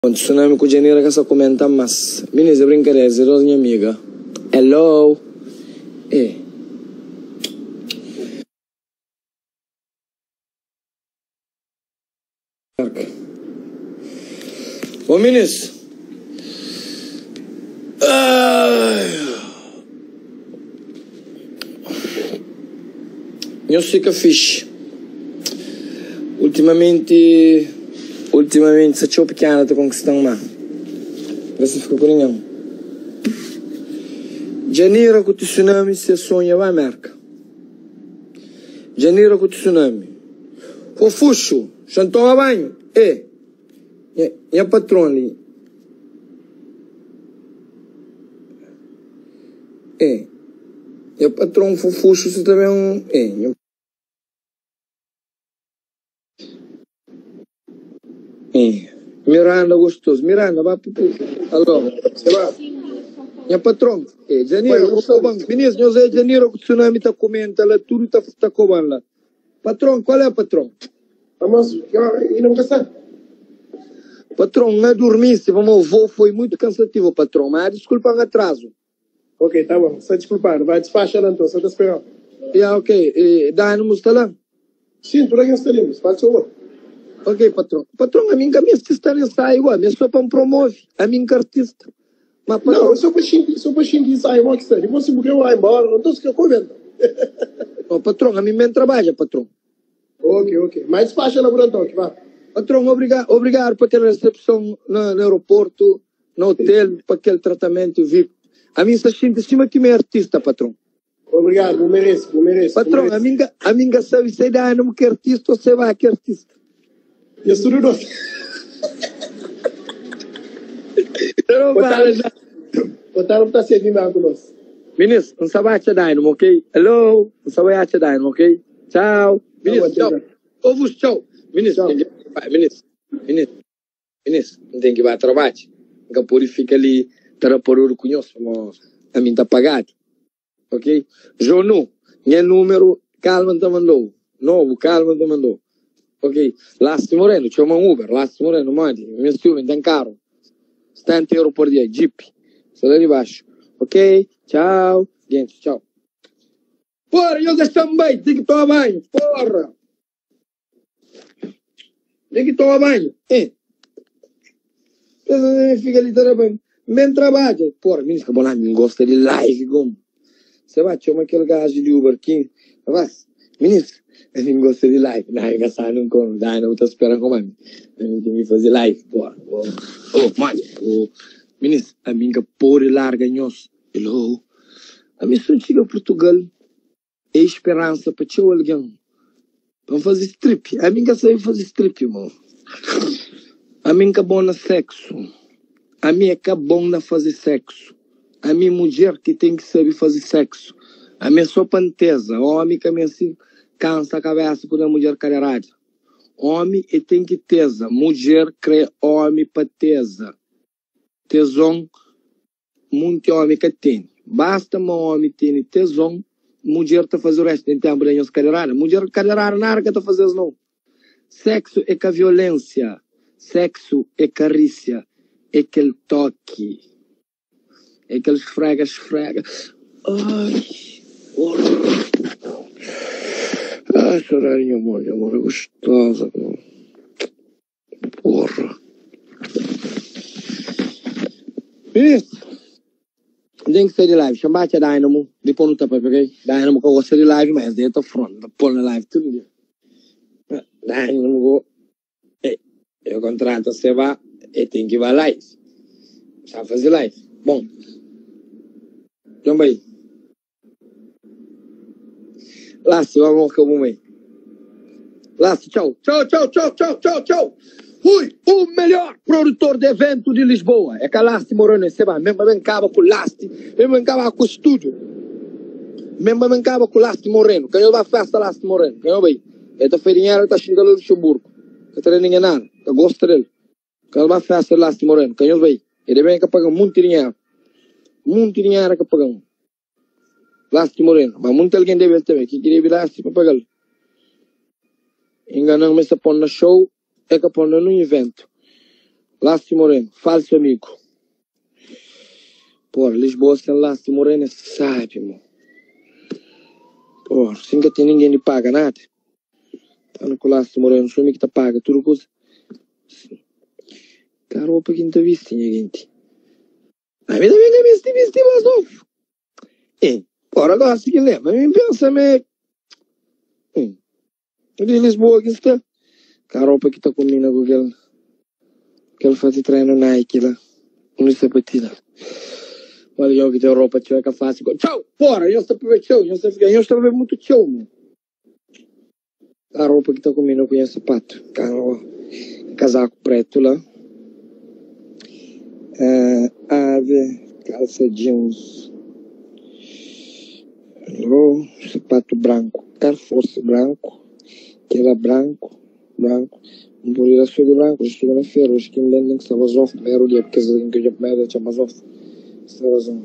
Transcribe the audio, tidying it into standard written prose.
Bom, tsunami ku Janira ka sa kumenta mas. Minis é brinkadera, es é dos nha amiga. Hello! Eh. Bom, minis. Ai. Nhos fika fixi. Ultimamenti, ultimamenti sa txeu pikena ta konkistan ma N ka sa fika ku ningen. Djanira ku tsunami se sonha ba Merka. Djanira ku tsunami. Fofuxu, xa N toma banhu? E, nha, nha patron li. E, nha patron Fofuxu sa ta ben. E, nha. E, Miranda gostoso. Miranda, ba pu pu. Alô, Seba. Nha patron. E, Janira, Oi, ku koban. Minis, nhos é Janira ku Tsunami ta komenta la, tudu ta, ta koban la. Patron, qual é patron? Mas, ki ora inda bu ka sta? Patron, N adurmisi pamodi o voo foi muito cansativo, patron. Ma disculpa-m atraso. Ok, ta bon. Sta disculpadu. Ba dispaxa la nton, sa ta spera-u. Ya, ok. E Dynamo sta la? Sim, tudu algen sta li, mas fala txeu bo. Ok, patron. Patron, ami N ka meste sta na ensaio gó. Ami é so pa N promove. Ami N ka artista. Ma Não, patron. é só pa xinti, só pa xinti ensaio mo ki sta. Dipôs si bu kre vai embora, nton si kre kobe nton. Oh, patron, ami N ben trabadja, patron. Ok, ok. Mas despacha la bu da toki, ba. Patron, obriga, obrigadu pa kel resepson na, na aeroportu, na hotel, pa kel tratamentu VIP. Ami N sta xinti sima ki mi é artista, patron. Obrigadu, bu merese, bu merese, bu Patron, merese. ami N ka, ami N ka sabe se é Dynamo ki é artista ou se é ba ki é artista. Nhas tudu dos. Eu não fala já. Otávio bu ta sirbi más ku nos. Minis, N sa bai atxa Dynamo, ok? Hello, N sa bai atxa Dynamo, ok? Tchau. Minis, tchau. Ovus, tchau. Minis, Tchau. ten ki bai, minis, minis, minis, N ten ki bai trabadja. N ka pode fika li ta da paruru ku nhos, pamodi ami N ta pagadu. Ok Jonu nha número calma nta mandou novo calma nta mandou ok Lasti Moreno txoma un Uber Lasti Moreno modi mesti Uber nten carro 70 euro por dia Jeep sta la di baxu ok tchau gentis tchau porra nhos dexa-m bai ten ki toma banhu porra ten ki toma banhu eh Fika li ta da banhu N ben trabadja Porra mi ka bo la mi N gosta di live gomu Se ba txoma kel gaju di Uber ki Rapaz minis mi N gosta di live Nah mi ka sabe nun komu Dana bu ta spera koma mi Mi ten ki faze live Porra Oh modi Oh minis ami N ka pode larga nhos Hello Ami so N txiga Portugal É speransa pa txeu algen pa N faze strip. Ami N ka sabe faze strip, irmon. Ami N ka bon na seksu. Ami é ka bon na faze seksu. Ami mudjer ki ten ki sabe faze seksu. Ami é so pa N teza. Omi ka meste kansa kabesa ku da mudjer kaderada. Omi é ten ki teza. Mudjer kre omi pa teza. Tezon Munti omi ka teni. Basta ma omi teni tezon, mudjer ta faze o restu. Ten tenpu da nhos kaderada. Mudjer kaderada nada ka ta faze-s nau. Seksu e ka violensia. Seksu e karisia. E kel toki. E kel sfrega sfrega. Ai, porra. Ai, sodadi nha amor, nha amor é gostosa. Porra. Minis, N ten ki sai di live. Xa-m ba atxa Dynamo, dipôs nu ta papia, ok? Dynamo ka gosta di live, ma es deta front, ta pô-l na live tudu dia. Dynamo go, eh, eu kontrata se ba, e ten ki ba live. Xa faze live. Bon, dja-m bai. Lasti, ba moka bu mai. Lasti, txau. Txau, txau, txau, txau, txau, txau. Fui o melhor produtor de evento de Lisboa. É ka Lasti Moreno, é seba. Mesmo ben kaba ku Lasti, mesmo ben kaba ku estúdio. Mesmo ben kaba ku Lasti Moreno. Kanho ba festa Lasti Moreno. Kanho bai. El ta fai dinheiro, el ta xinta la Luxemburgo. Ka ta da ninguém nada. Ka gosta del. Ka ba festa Lasti Moreno. Kanho bai. Ele ben ka paga muito dinheiro. Muito dinheiro ka paga. Lasti Moreno, ma munti algen debe-l tanbe. Ki ki debe Lasti pa paga-l? Ingana-m ma es ta pô-m na show, e ka pô-m na nun iventu. Lasti Moreno, falso amigo. Porra, Lisboa sem Lasti Moreno é sabe, mo. Porra, sin ka ten ninguém di paga nada. Tá no ku Lasti Moreno, só mi ki ta paga tudo coisa. Ka roupa ki N ta bisti, nha gente. Ami também ka misti bisti mas novo. Eh, porra, gosi ki lembra, mi pensa me... Di Lisboa ki sta. Ka ropa ki ta kombina ku kel kel faze trenu Nike la. Undi sapatilha. Olha yo ki ten ropa txeu é ka fácil. Txau! Porra, nhos ta pabia txeu, nhos ta fika, nhos ta pabia mutu txeu, mo. Ka ropa ki ta kombina ku nha sapatu. Ka kazaku pretu la. Uh, ave, kalsa jeans. Lo, sapatu branku, Air Force branku, kela branku, branku. N pode da so di branku, oji segunda-fera, oji ki N ben ten ki sta bazofu, primeru dia, purki es algen ki odja primeru dia txoma bazofu, sta razon.